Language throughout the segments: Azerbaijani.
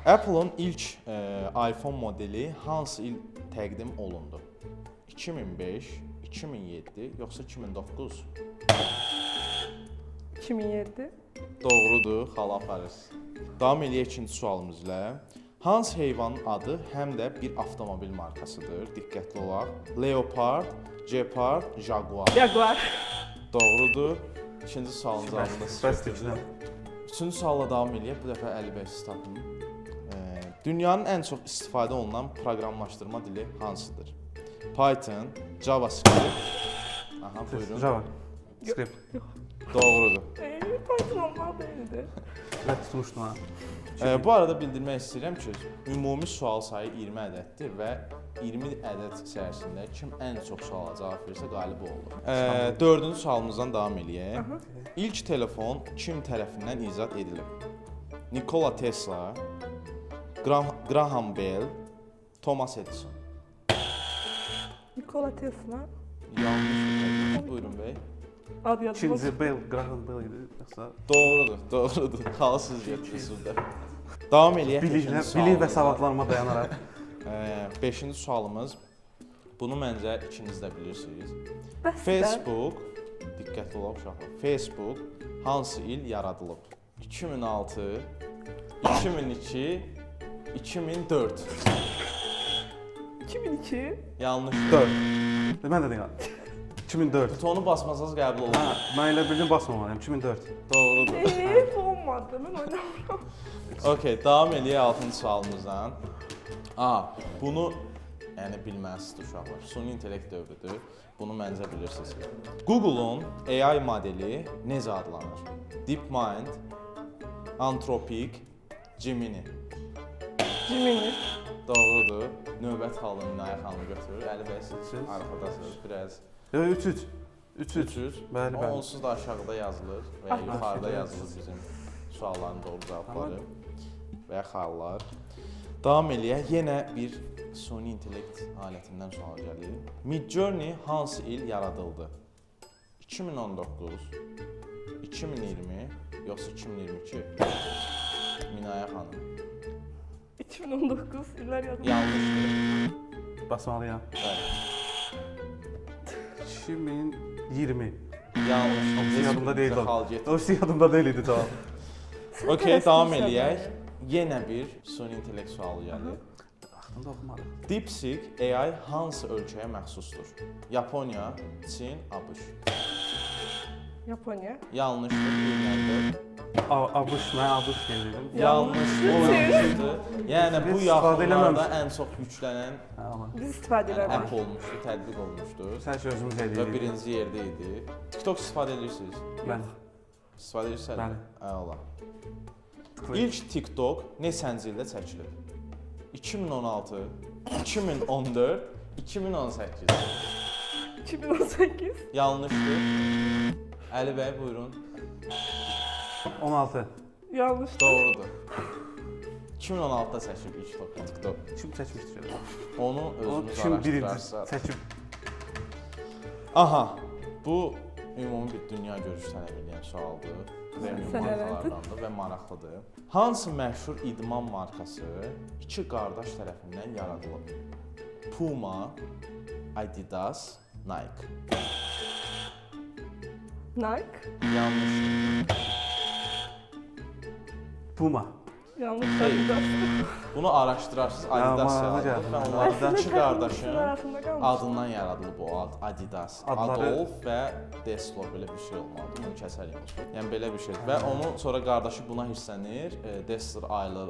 Apple-ın ilk iPhone modeli hansı il təqdim olundu? 2005, 2007 yoxsa 2009? 2007. Doğrudur, xala aparır. Davam eləyək ikinci sualımız ilə. Hansı heyvanın adı həm də bir avtomobil markasıdır? Diqqətli olaq. Leopard, Gepard, Jaguar. Jaguar. Doğrudur. İkinci sualın cavabını da siz Bəs götürdünüz. Üçüncü sualla davam eləyək. Bu dəfə Əli bəy siz tapın. Dünyanın ən çox istifadə olunan proqramlaşdırma dili hansıdır? Python, JavaScript. Aha, buyurun. Java. Script. Doğrudur. Python olmalı değildi. Mən tutmuşdum ha. Bu arada bildirmək istəyirəm ki, ümumi sual sayı 20 ədəddir və 20 ədəd içərisində kim ən çox suala cavab verirsə qalib o olur. Dördüncü sualımızdan davam eləyək. İlk telefon kim tərəfindən icad edilib? Nikola Tesla, Graham Bell, Thomas Edison. Nikola Tesla. Yanlış. Buyurun bəy. Ad yadıma. İkinci Bell, Graham Bell idi. Yoxsa Doğrudur, doğrudur. Xala siz getdiniz burada. Davam eləyək. biliklə, beşinci bilik və sualımıza. savadlarıma dayanaraq. Beşinci sualımız. Bunu məncə ikiniz də bilirsiniz. Bəs də. Facebook, diqqətli olaq uşaqlar. Facebook hansı il yaradılıb? 2006, 2002, 2004. 2002. Yanlış. 4. Mən də deyirəm. 2004. Butonu basmasanız qəbul Hə, olunmur. mən elə bildim basmamalıyam. 2004. Doğrudur. Bu olmadı. Mən oynamıram. Okay, davam eləyək altıncı sualımızdan. A, bunu yəni bilməlisiniz uşaqlar. Süni intellekt dövrüdür. Bunu məncə bilirsiniz. Google-un AI modeli necə adlanır? DeepMind, Anthropic, Gemini. Gemini. Doğrudur. Növbət xalını Minayə xanım götürür. Əli bəy siz Siz? arxadasınız biraz. Yox, 3-3. 3-3. 3-3. Bəli, bəli. Onsuz da aşağıda yazılır və ya yuxarıda yazılır bizim sualların doğru cavabları və ya xallar. Davam eləyək. Yenə bir süni intellekt alətindən sual gəlir. Midjourney hansı il yaradıldı? 2019, 2020 yoxsa 2022? Minayə xanım. 2019 illər yadıma. Yanlışdır. Basmalıyam. Bəli. 2020. Yanlışdır. O yadımda deyildi. Xal getdi. O şey yadımda deyil idi cavab. Sən Okay, davam tələsmirsən eləyək. məni. Yenə bir süni intellekt sualı gəlir. Vaxtında oxumadıq. DeepSeek AI hansı ölkəyə məxsusdur? Yaponiya, Çin, ABŞ. Yaponiya. Yanlışdır. Buyurun. ABŞ, mən ABŞ deyirdim. Yanlış olmuşdu. Yəni bu Biz istifadə yaxınlarda eləməmişik. ən çox yüklənən Hə, amma Biz istifadə yəni, eləmirik. app olmuşdu, tətbiq olmuşdu Sən ki özümüz və eləyirik. birinci yerdə idi. TikTok istifadə edirsiniz? Bəli. İstifadə edirsən? Bəli. Əla. Tıklayın. İlk TikTok neçənci ildə çəkilib? 2016, 2014, 2018. 2018. Yanlışdır. Əli bəy buyurun. 16. Yanlışdır. Doğrudur. 2016-da çəkilib ilk TikTok. Kim çəkmişdi elə? Onu O özünüz kim birinci araşdırarsınız. çəkib? Aha, bu ümumi bir dünya görüşü tələb edən sualdır. Premium Sən markalardandır və maraqlıdır. Hansı məşhur idman markası iki qardaş tərəfindən yaradılıb? Puma, Adidas, Nike. Nike. Yanlışdır. Puma. Yanlış Xeyr. Adidas. Bunu araşdırarsınız. Adidas maraqlı yaradılıb və gəldi. onların Əslində iki təxminimizin qardaşın arasında qalmışdı. adından yaradılıb o ad Adidas. Adları- Adolf və Deslo belə bir şey olmalıdır. Bunu kəsərik onsuz. Yəni belə bir şey. Və onu sonra qardaşı buna hirslənir. Dessler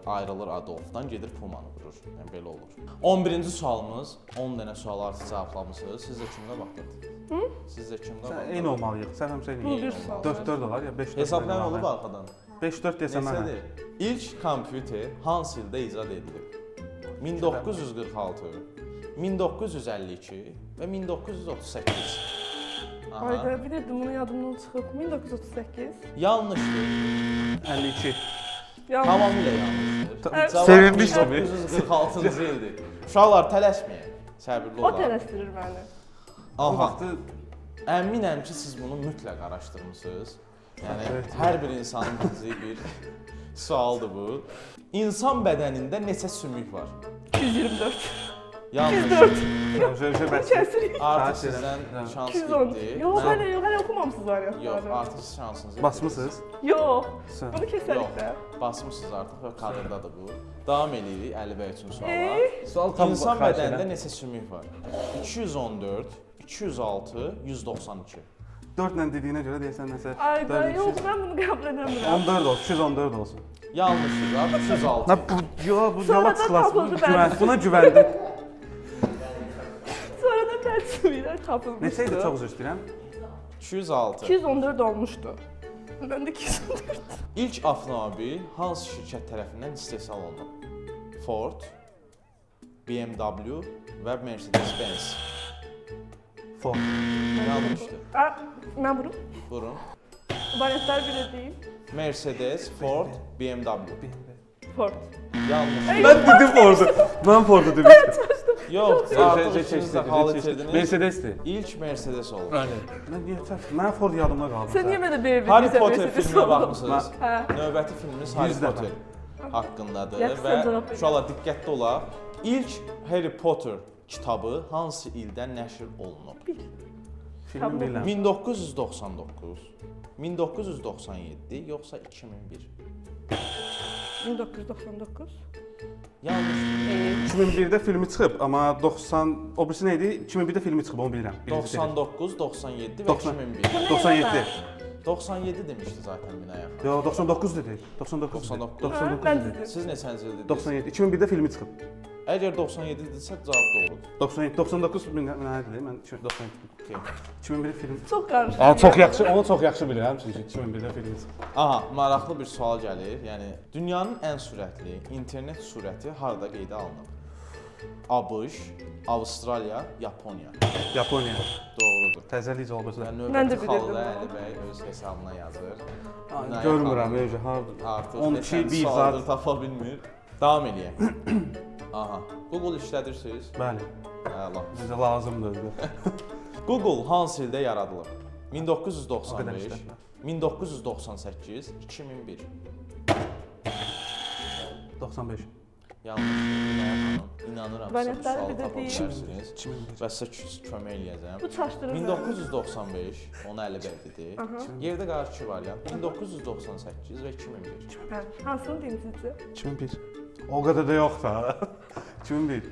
ayrılır Adolfdan, gedir Puma-nı vurur. Yəni belə olur. 11-ci sualımız, 10 dənə sualı artıq cavablamısınız. Siz də kimdə baxdınız? Hı? Siz də kimdə Sən baxdınız? eyni olmalıyıq. Sən həmişə eyni. Bu bir sual. 4-4 olar ya 5-4. Hesablayan olub arxadan. 5-4 desəm mənə. Neçədir? İlk kompüter hansı ildə icad edilib? 1946, 1952 və 1938. Aha. Ayda bilirdim bunu yadımdan çıxıb. 1938. Yanlışdır. 52. Yanlış. Tamamilə yanlışdır. Cavab Sevinmişdim. 1946-cı ildir. Uşaqlar tələsməyin. Səbirli O olun. tələsdirir məni. O Aha. vaxtı Əminəm ki, siz bunu mütləq araşdırmısınız. Yəni Evet. hər bir insanın bildiyi bir sualdır bu. İnsan bədənində neçə sümük var? 224. Yanlış. 204. Şey, şey, bəs. Kəsirik. Artıq Xahiş edirəm. sizdən şans 210. getdi. Yox, Mən- hələ yox, hələ oxumamısınız variantları. Yox, artıq siz şansınızı Basmısınız? Yox. Sən. Bunu kəsərik Yox. də. Basmısınız artıq və kadrdadır bu. Davam eləyirik Əli bəy üçün suala. Sual tam İnsan xahiş bədənində edirəm. neçə sümük var? 214, 206, 192. 4 ilə dediyinə görə deyəsən nəsə. Ay da dörd, yox, üç yüz- mən bunu qəbul eləmirəm. 14 olsun, 214 olsun. Yanlış cavab 206. Nə bu yo bu Sonradan yola çıxlas. tapıldı Güvən, bəli. buna güvəndim. Sonradan bəzi sümüklər tapılmışdı. Neçə idi çox üzr istəyirəm. 206. 214 olmuşdu. Mən də 214. İlk avtomobil hansı şirkət tərəfindən istehsal olunub? Ford, BMW və Mercedes-Benz. Ford. Yanlışdır. Aa, mən vurum. Buyurun. Variantları bir də deyim. Mercedes, Ford, BMW. Ford. Yanlış. Mən dedim Ford'u. Mən Ford'u demişdim. Yox, artıq ikiniz də xal itirdiniz. Mercedesdir. İlk Mercedes olub. Bəli. Mən niyə çəp? Mən Ford yadımda qaldı. Sən niyə mənə deyə Harry bildin? Potter filminə baxmısınız? Hə. Növbəti filmimiz Harry 100 dəfə. Potter haqqındadır Yaxşı, və sən cavab ver. uşaqlar diqqətli olaq. İlk Harry Potter kitabı hansı ildə nəşr olunub? Filmi bilirəm. 1999, 1997 yoxsa 2001? 1999. Yanlış. 2001-də filmi çıxıb, amma 90 o birisi nə idi? 2001-də filmi çıxıb, onu bilirəm. Birinci seri. 99, 97 və 90. 2001. 97. 97 demişdi zaten Minaya xanım. Yo, 99 dedi. 99 dedi. 99. Hə, 99 mən dedi. dedim. Siz neçənci il dediniz? 97. 2001-də filmi çıxıb. Əgər 97 dedisə cavab doğrudur. 97, 99 min nə dedi? Mən 97. Okay. 2001 film. Çox qarışıq. Aa, çox yaxşı, onu çox yaxşı bilirəm çünki 2001-də filmi çıxıb. Aha, maraqlı bir sual gəlir. Yəni dünyanın ən sürətli internet sürəti harda qeydə alınıb? ABŞ, Avstraliya, Yaponiya. Yaponiya. Doğrudur. Təzəlik cavab özlə. Və Mən də növbəti bilirdim xalı bunu. Əli bəy öz hesabına yazır. Minaya Görmürəm, xanım öyle harda. Artıq 12 neçənci bir sualdır zat. tapa bilmir. Davam eləyək. Aha, Google işlədirsiniz. Bəli, Əla. bizə lazımdır. özü. Google hansı ildə yaradılıb? O qədər 1995, işlətmə. 1998, 2001. 95. Yanlış. Minaya xanım, inanıram sizə bu Variantları sualı bir də tapa deyin. bilərsiniz. 2001. Və sizə kömək eləyəcəm. Bu çaşdırır. məni. 1995, onu Əli bəy dedi. Aha. Yerdə qalır iki variant. 1998 və 2001. Hə, hansını deyim sizcə? 2001. O qədər də yox da. 2001.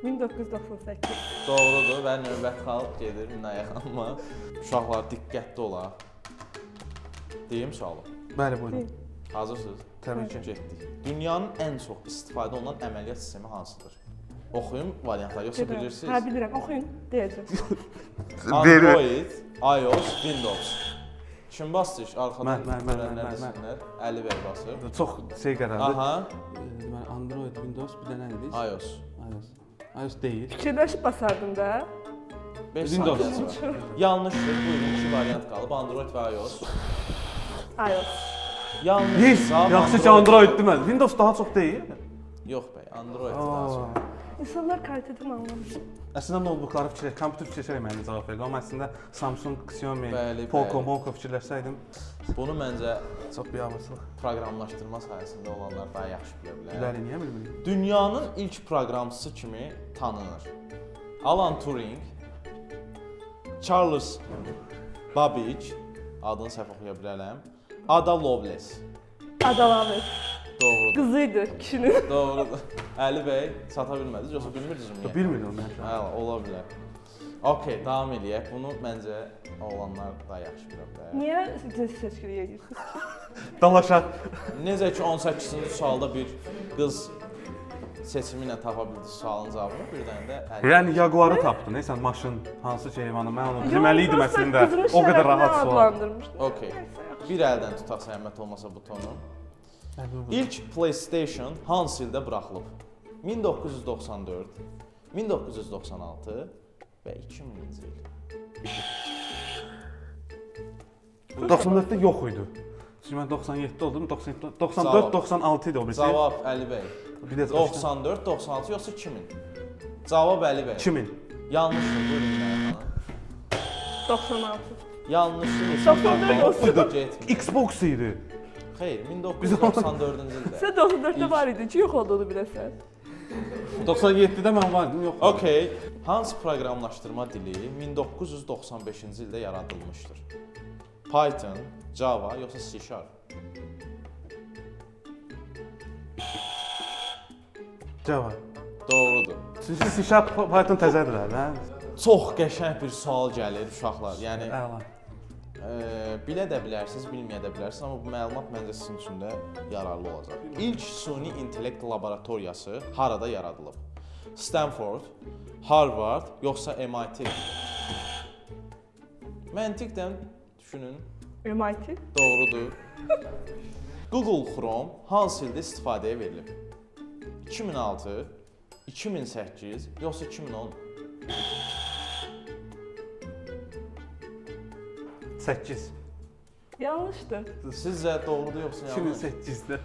1998. Doğrudur və növbəti xal gedir Minaya xanıma. Uşaqlar diqqətli olaq. Deyim sualı. Bəli, buyurun. Hazırsınız? Təbii ki. Getdik. Dünyanın ən çox istifadə olunan əməliyyat sistemi hansıdır? Oxuyum variantları yoxsa Bilirəm. bilirsiniz? Hə, bilirəm. Oxuyun, deyəcəm. Android, iOS, Windows. Kim bastı? Arxadan Mən, mən, mən, görənlər mən, mən. desinlər. Əli bəy basır. Çox şey qərardır. Aha, Deməli Android, Windows, bir də nə idi? iOS. iOS. iOS deyil. Fikirləşib basardım da. 5 Windows. saniyəsi var. Yanlışdır. Buyurun, iki variant qalıb. Android və iOS. iOS. Yanlış. Yes, Cavab yaxşı ki Android demədi. Windows daha çox deyil. Yox bəy, Android daha çox. Aa. İnsanlar kvalitətini anlamır. Əslində noutbukları fikirləş, kompüter fikirləşərək mən cavab verdim. Amma əslində Samsung, Xiaomi, Bəli, Poco, bəli. Moco fikirləşsəydim Bunu məncə çox biabırçılıq. proqramlaşdırma sahəsində olanlar daha yaxşı bilə bilər. Bilərik, niyə bilmirik? Dünyanın ilk proqramçısı kimi tanınır. Alan Turing, Charles Babbage, adını səhv oxuya bilərəm. Ada Lovelace. Adalavır. Doğrudur. Qızı idi kişinin. Doğrudur. Əli bəy çata bilmədiniz, yoxsa bilmirdiniz ümumiyyətlə? Bilmirəm mən. Hə, ola bilər. Okay, davam eləyək. Bunu məncə oğlanlar daha yaxşı bilə bilər. Niyə cinsi seçkiliyə girirsiniz? Dalaşaq. Necə ki 18-ci sualda bir qız seçimi ilə tapa bildi sualın cavabını, bir dənə də Əli. Yəni Jaguarı tapdın, neysə maşın, hansı ki heyvanı, mən onu deməli idim Yox, əslində. qızının O qədər şərəfinə rahat sual. adlandırmışdım. Okay. Neysə, yaxşı. Bir əldən tutaq zəhmət olmasa butonu. İlk PlayStation hansı ildə buraxılıb? 1994, 1996 və 2000-ci il. 94-də yox idi. Çünki mən 97-də oldum, 97, 94, Cavab. 96 idi o birisi. Cavab Əli bəy. Bir də 94, 96 yoxsa 2000? Cavab Əli bəy. 2000. Yanlışdır. Buyurun Minaya xanım. 96. Yanlışsınız. 94 olsun. Getmir. Xbox idi. Xeyr, 1994-cü ildə. Sən 94-də var idin ki, yox olduğunu biləsən. 97-də mən var idim, yox. Okay. Hansı proqramlaşdırma dili 1995-ci ildə yaradılmışdır? Python, Java yoxsa C Sharp? Java. Doğrudur. Çünki C Sharp, Python təzədirlər, hə? Çox qəşəng bir sual gəlir uşaqlar. Yəni Əla. Bilə də bilərsiniz, bilməyə də bilərsiniz, amma bu məlumat məncə sizin üçün də yararlı olacaq. İlk süni intellekt laboratoriyası harada yaradılıb? Stanford, Harvard yoxsa MIT? Məntiqdən düşünün. MIT. Doğrudur. Google Chrome hansı ildə istifadəyə verilib? 2006, 2008 yoxsa 2010? 8. Yanlışdır. Sizcə doğrudur yoxsa yanlış? 2008-də.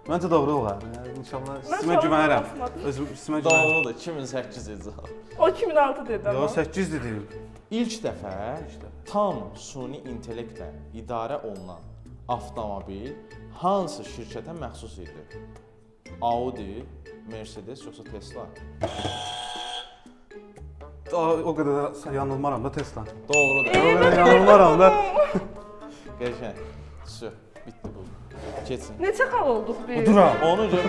Məncə doğru olar. Yəni inşallah Mən sizə suala güvənirəm. basmadım. Özüm sizə güvənirəm. Doğrudur, 2008 il cavab. O 2006 dedi amma. Yox, 8 dedim. İlk dəfə İlk dəfə. tam süni intellektlə idarə olunan avtomobil hansı şirkətə məxsus idi? Audi, Mercedes yoxsa Tesla? O qədər də yanılmaram da Tesla. Doğrudur. O qədər yanılmaram da. Qəşəng. Sö, bitdi bu. Keçin. Neçə xal olduq biz? Duram. Onu görə